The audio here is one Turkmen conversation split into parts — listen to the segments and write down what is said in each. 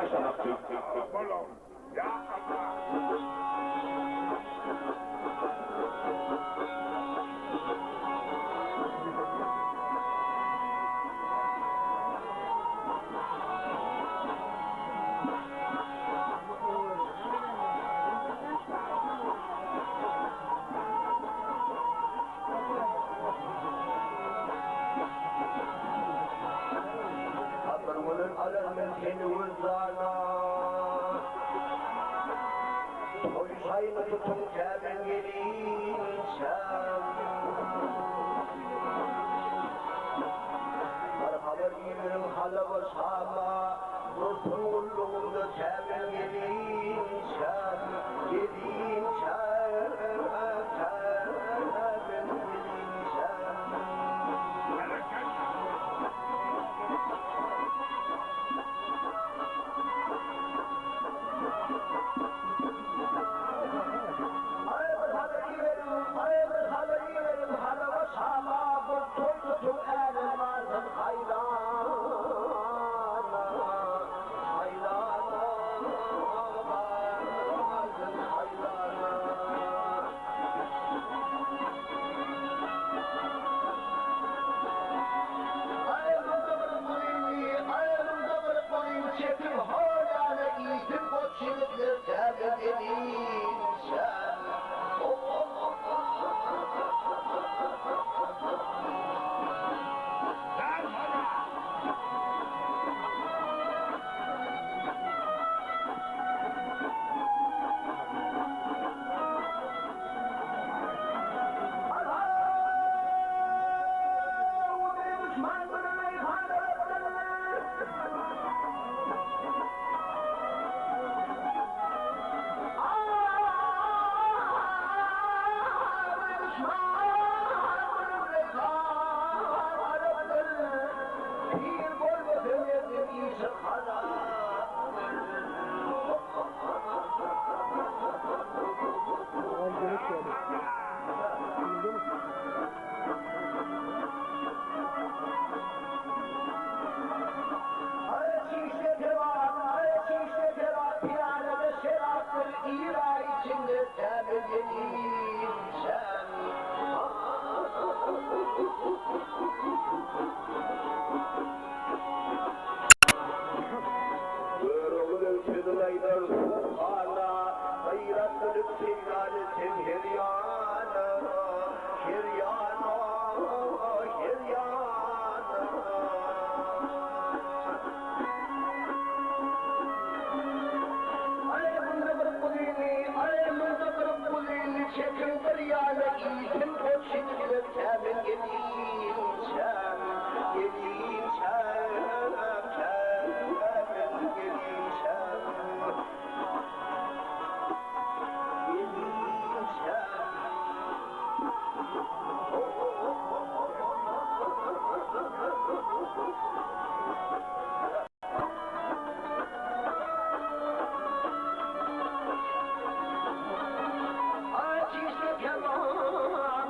başlamakçy. Bol ogul. Ýa Allah! Bir günün alar men seni wyzdana. Toý şaýyny tutuň tä men gelinçäm. Bir habar iberiň Halaba, Şama, Dursun gullugyňda tä men gelinçäm, Gelinçäm, tä men gelinçäm. Aý bir habar iberiň, aý bir habar iberiň Halaba, Şama, Bir toý tutuň älem barsyn haýrana, haýrana, barsyn haýrana. Aý munda bir gulyny, aý munda bir gulyny çekiň hol ýana iýsin goç ýigitler täze gelinçäm. Görogly sözün aýdar Subhana, Gaýrat bilen seýran etseň her ýana, Her ýana, her ýana. Aý munda bir guzyny, aý munda bir guzyny Çekiň bir ýana iýsin goç ýigitler Tä men gelinçäm, gelinçäm, Tä men gelinçäm, gelinçäm. Çişme kebap,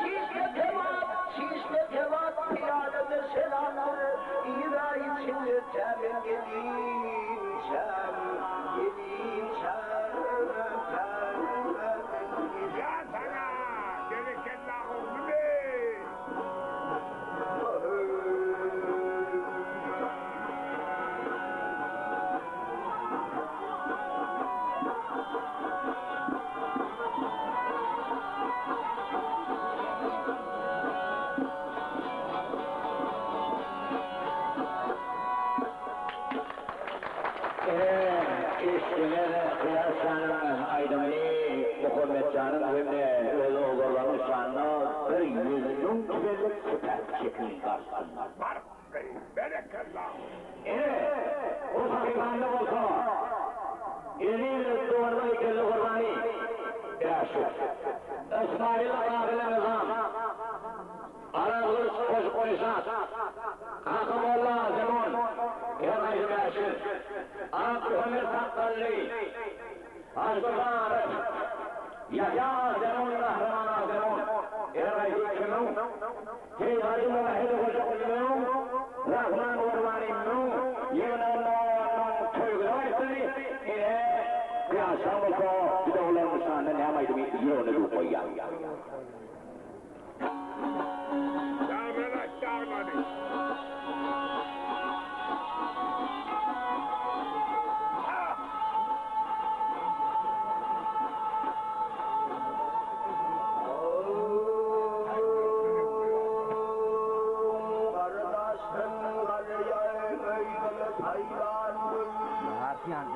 çişme kebap, çişme kebap, Pyýadada şerapdyr, yza içinde tä men gelinçäm, gelinçäm, tä men Ýa sana, berekellahu mümin! Ine, eşitdiňiz, Kyýas janyň aýdymyny Muhammetjanyň hem-de öz ogullarynyň şanyna bir 100 müň tümenlik süpäk çekiň garşysynda. Baryp, berekella! Ine, bu sahypanda bolsa, Eziz doganymyz Geldi Gurbany, 500. Ysmaýyl aga bilen Nyzam, Arazgylyç Goşukoýşat, Kaka molla Zemun, her haýsy 500. Ak Muhammet Sakgally, Aždarha Aryp, Ýahýa Zemun Gahryman Zemun, her haýsy 2000. Seýithajy Mowahidi Hoja 1000, Rahman Gurbany 1000, ýygnagynda ondan Ýaşlar bolsa biz oglanlaryň şanyna näme aýdymy ýüregine düwüp goýýar. Daglara daglary. Ha! Ya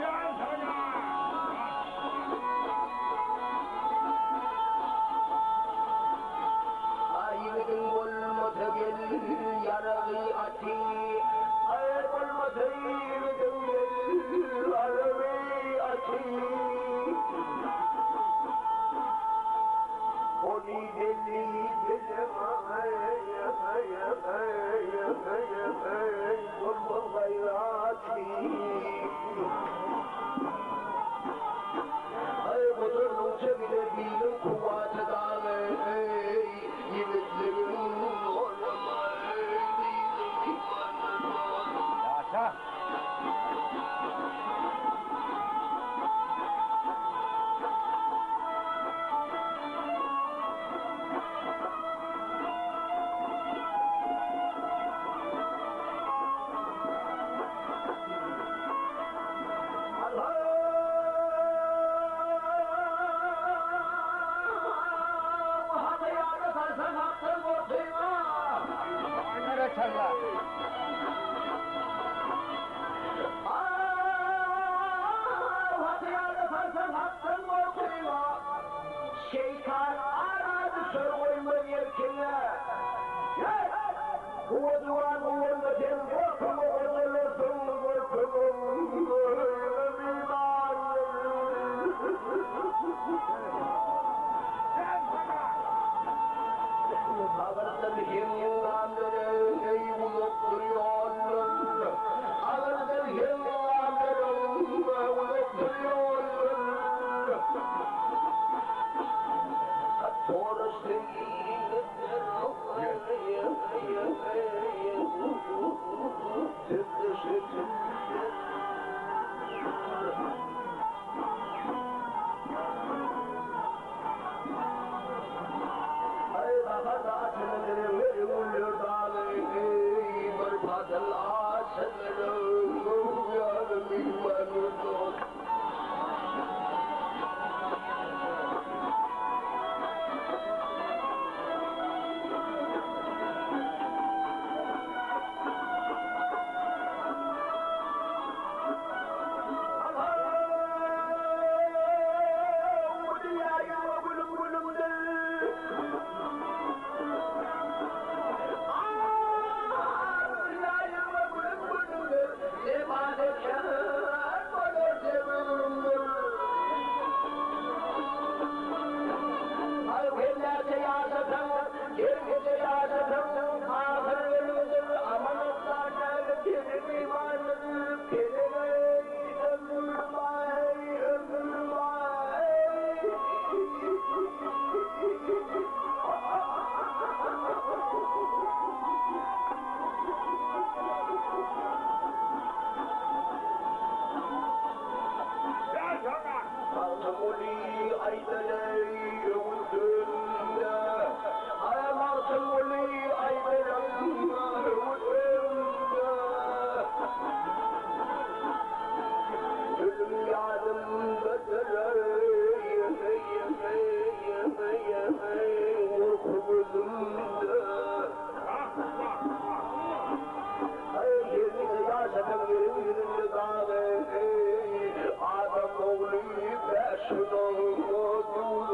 sana! Ya sana! Ya sana! Bak bak bak! Adam oğlu beşin oğlu.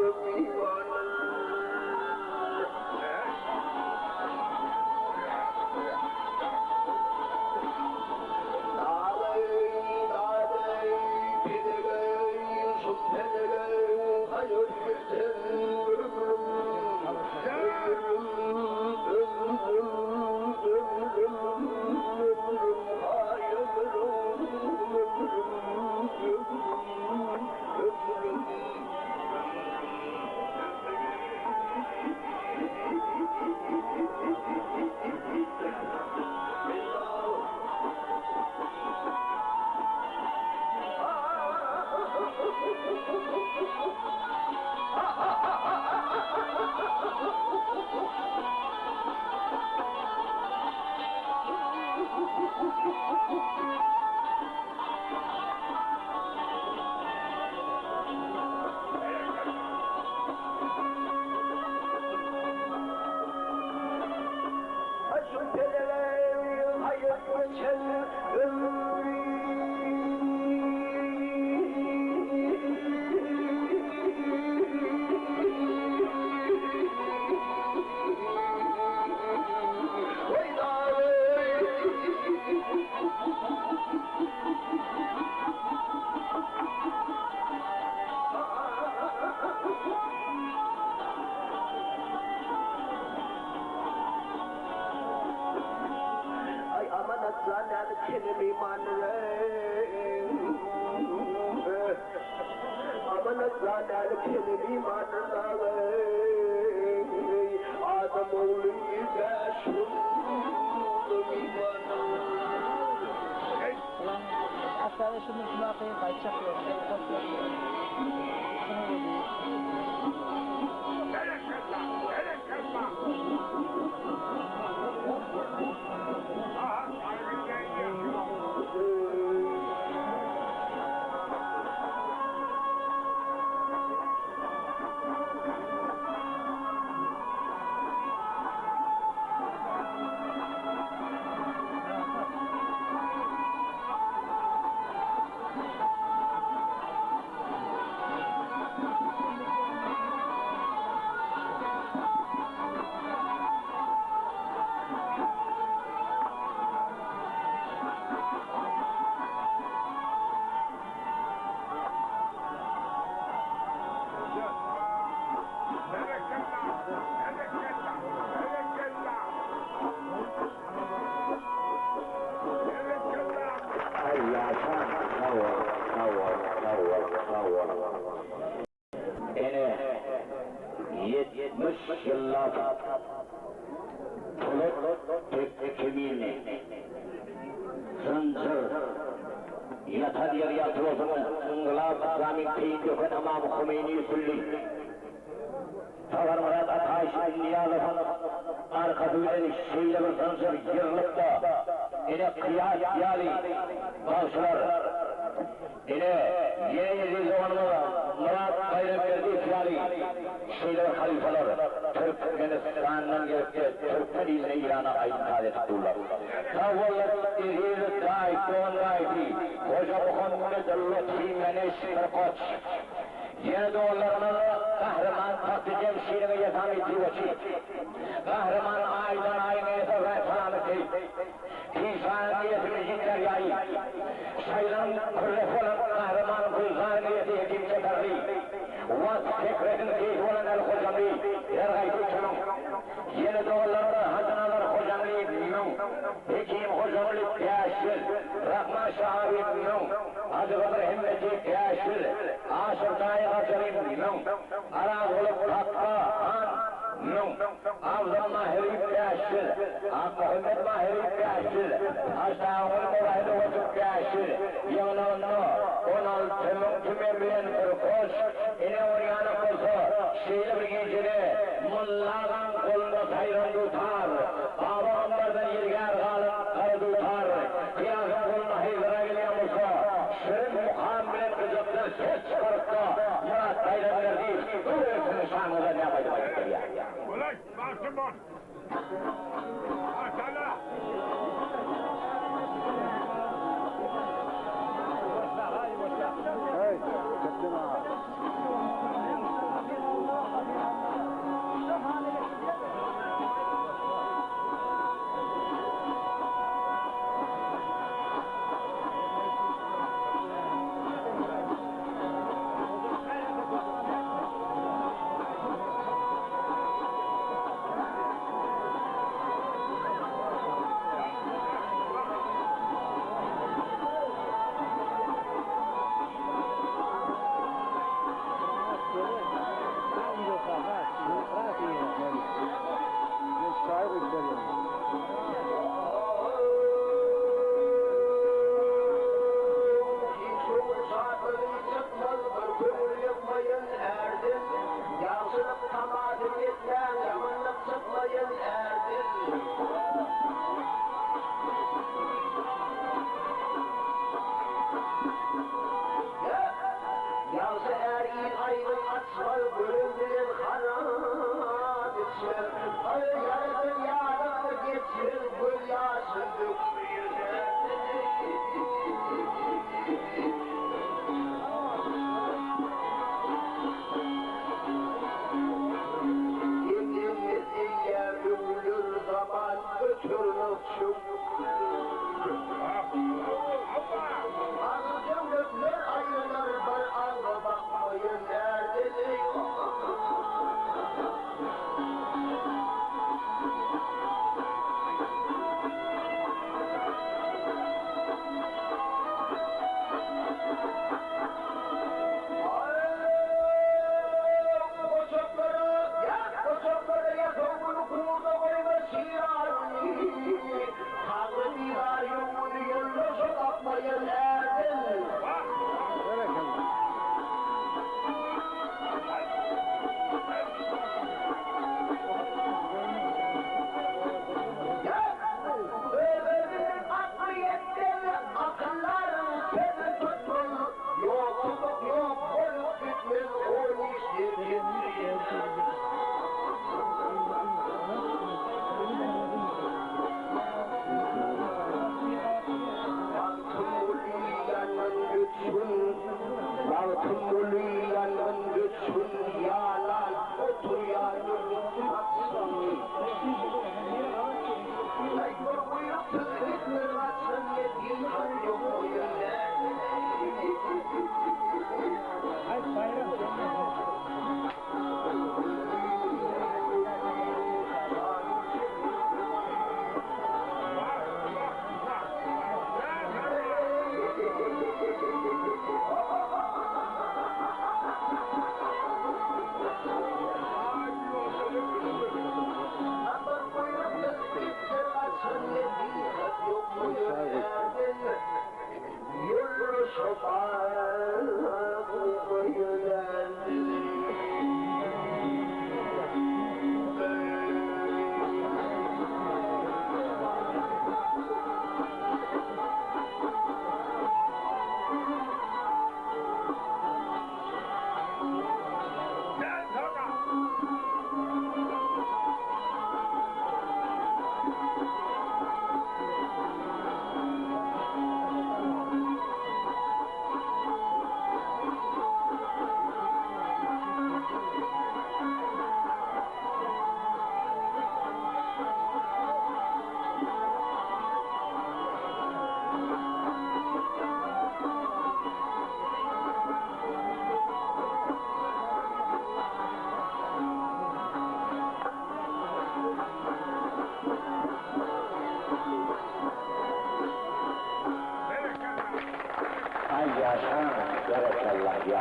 Ene 70 ýyllap polat dek kemini zynjyr ýatan ýeri ýagty bolsun yngylap yslamy peýin döken Ymam Homeýni külli Saparmyrat Ataýewiç Nyýazowyň arkasy bilen şeýle bir zynjyr ýyrylyp-da ene kyýas ýaly bagşylar Ine, ýene eziz doganymyz Myrat Baýramberdiýew ýaly şeýle bir halypalar Türkmenistandan gelip-de, türkmen iline Eýrana aýdym-saz edip durlar. Sag bollar eziz daýy, dogan daýysy Hoja Muhammet Lutfi Meneş bir goç. Ýene doganlarymyz Gahryman Takdy Jemşidiň ejesi Hamid Ziwaçy, Gahryman Aýdan Aýyň enesi Ybraýym Salameti, Pişanyň eýesi Mejit Derýaýy, Şaýlaryň kürresi bolan Gahryman Gülzaryň eýesi Hekim Çeperli, Wasp Sekretiň seýsi bolan Äli Hojamly, her haýsy 2000. Ýene doganlarymyz Hajynazar Hojamly 1000, Hekim Hojaguly 500, Rahman Şahaby 1000, Hajygydyr Hemmeti 500, Aşyr Daýy Gajary 1000, Arazguly Pakga han 1000, Abdyl Mahyry 500, Akmuhammet Mahyry 500, Aşagul Murady Gojuk 500, ýygnagynda 16 müň tümen bilen bir goş, ine onýanak bolsa, şeýle bir gijede Molla agaň golunda saýran dutar, Baba Gambardan ýelgär galan gara dutar, Kyýasyň goluna haýzara gelýän bolsa, şirin mukam bilen gyjakdan ses çykaryp-da, Myrat Baýramberdiýew bu gezek siziň şanyňyza näme aýdym aýdyp berýär? Ulan, bagşy bol! Maşallah!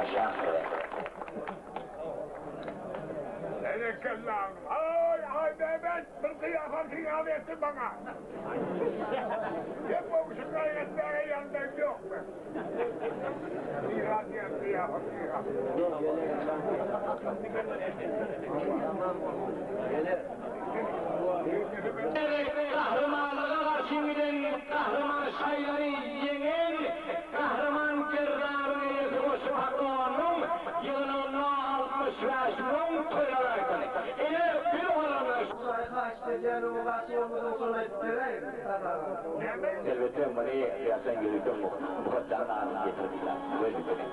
Ýaşaň size. Berekella oglum. Aý, Aýbäbek, bir gyýafat hyýal etdi maňa. Sen goňşy gaýgy etmäge ýagdaýym ýok men. Hyýal diýen gyýafat hyýal. Gahrymanlyga garşy giden gahryman şaýlary ýeňen gahryman Serdaryň eýesi goşup Hakonyň ýygnagynda 65 000 toýlar aýtany. Ine, biz olanlar. Elbetde, muny ýaşan ýörite Muhatdaryň adyny getirdiler. Wezipeli.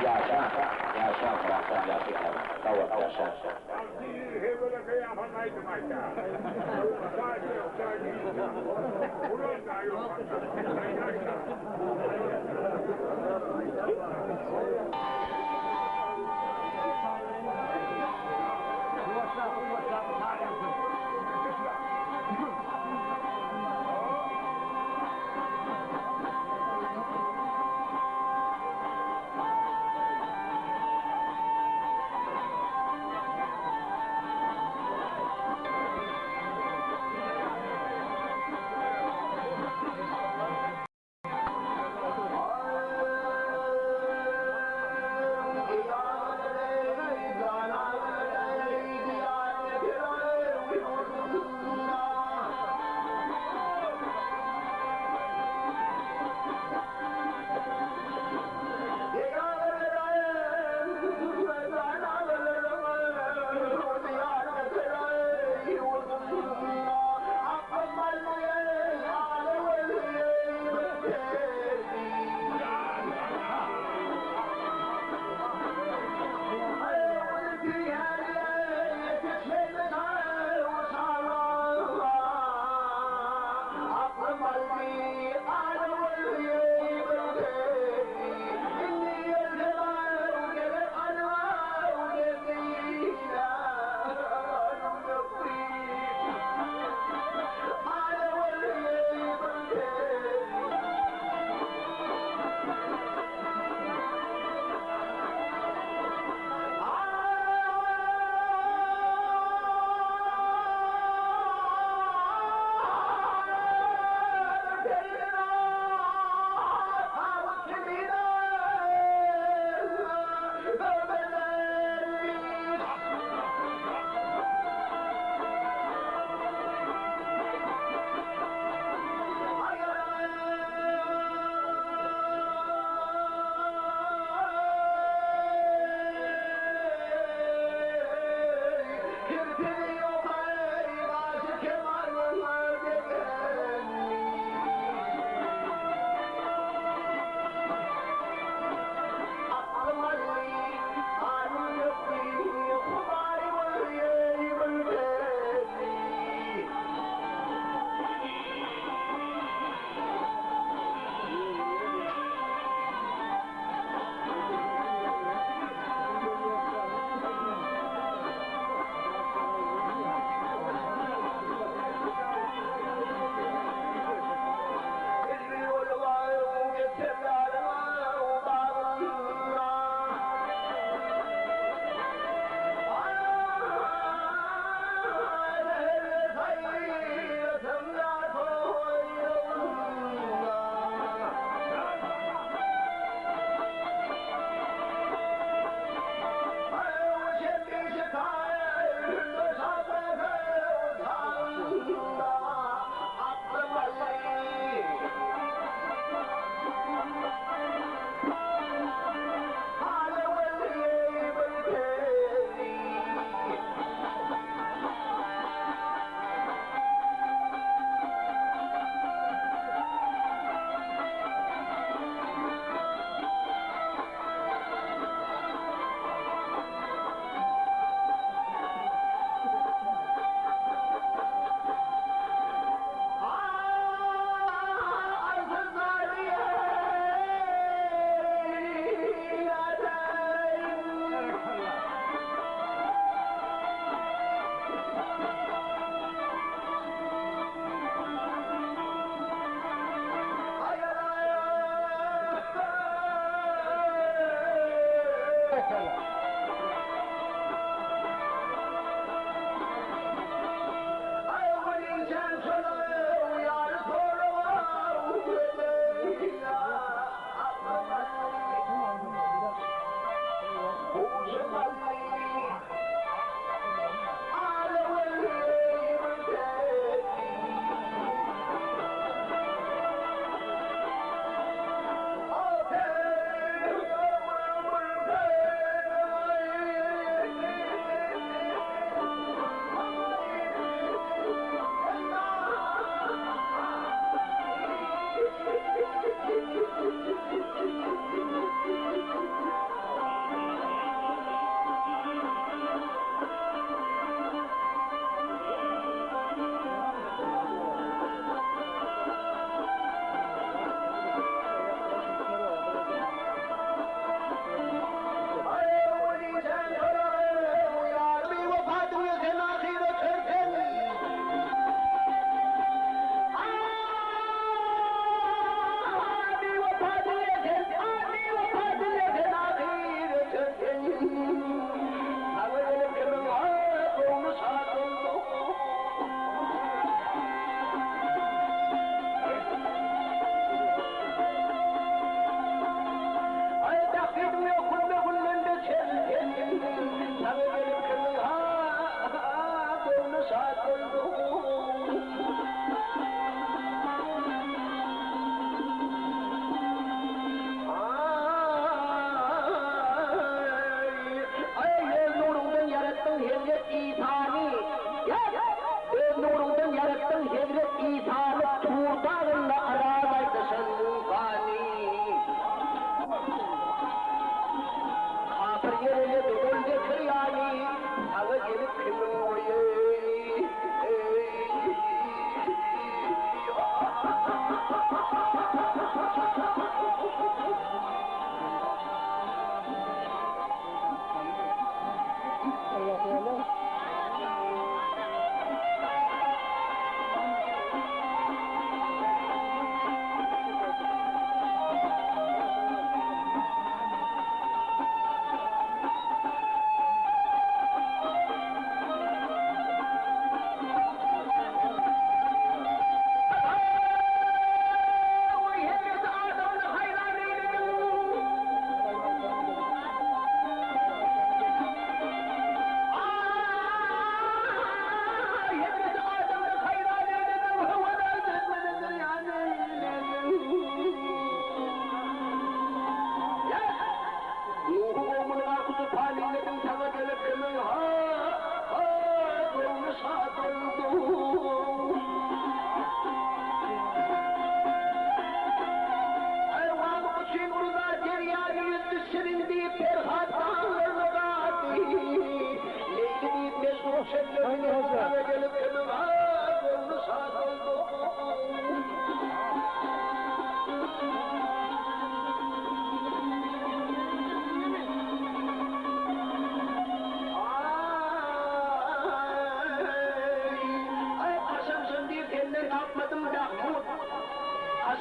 Ýaşa, ýaşa, Myratjan ýaşa, sag bol, ýaşa.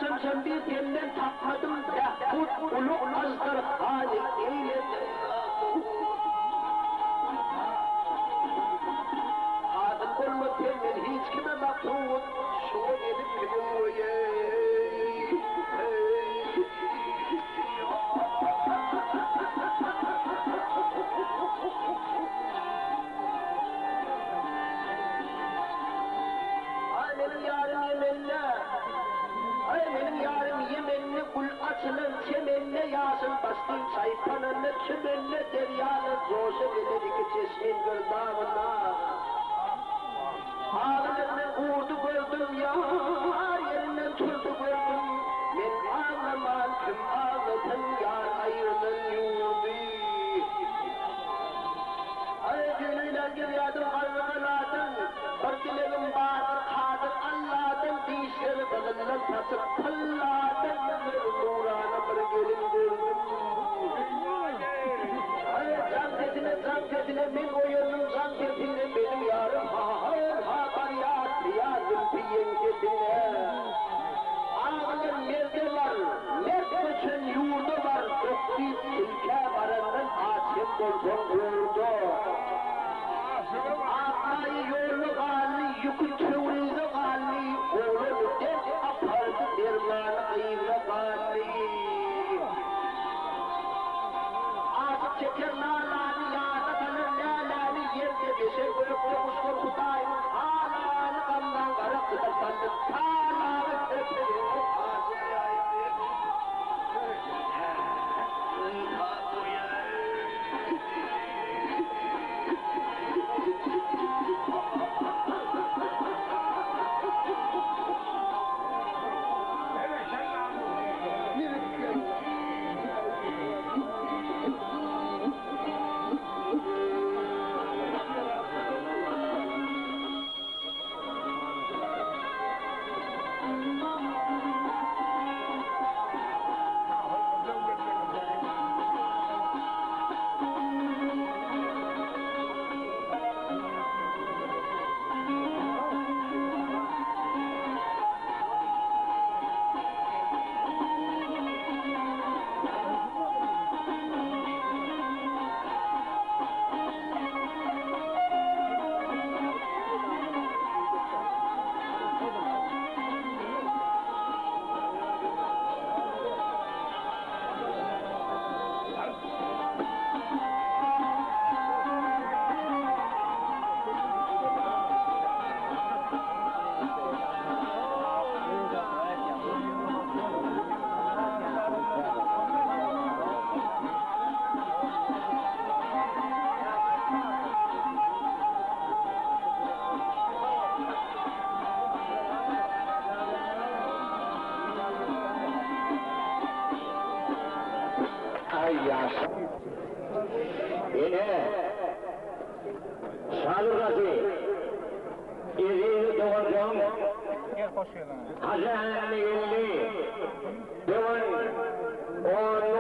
Haçan şembi senden tapmadym Behbud ulug aždarhany eýledim Hasyl bolmaz senden hiç kime maksud Şuňa gelip kimin goýaý Aý meniň ýarym Ýemende, Aý meniň ýarym Ýemende, Gül açylan çemende, Ýaşyl başly çaýpananda, Çümende derýalar joşa geler iki çeşmiň girdabynda. Agyl ýerinden gurdy gördüm, Ýar ýerinden turdy gördüm, Men aglaman kim aglasyn, Ýar aýrylan ýurdy. Aý, düýn-öýlän gelýärdim Garrygaladan, Bir dilegim bardyr Kadyr Alladan, Dişleri gyzyldan, saçy tylladan, Bir nurana bir gelin gördüm. Aý, jaň sesine, jaň sesine men oýandym, Jaň sesinde meniň ýarym ha-ha-ha barýar, Syýa zülpi ýeňsesine. Agylan merde bar, mert göçen ýurda bar, Dok diýip tilkä barandan aç hem bolsaň gurda. Akmaýa ýolda galdy, ýüki Töwrize galdy, Oglany dert apardy, dermany gyzda galdy. Aşyk çeker nalany, ýada salar läläni, Ýerde beşer, gökde guşlar Hudaýyň halany, Gamdan garakçydyr saldy talany, Köpeliňi aşyk ýaýdy. Aý ýaş. Ine, Şaly Eziz doganjygym Gel hoş geldiň. Hajy Äne geldi. Dogan on.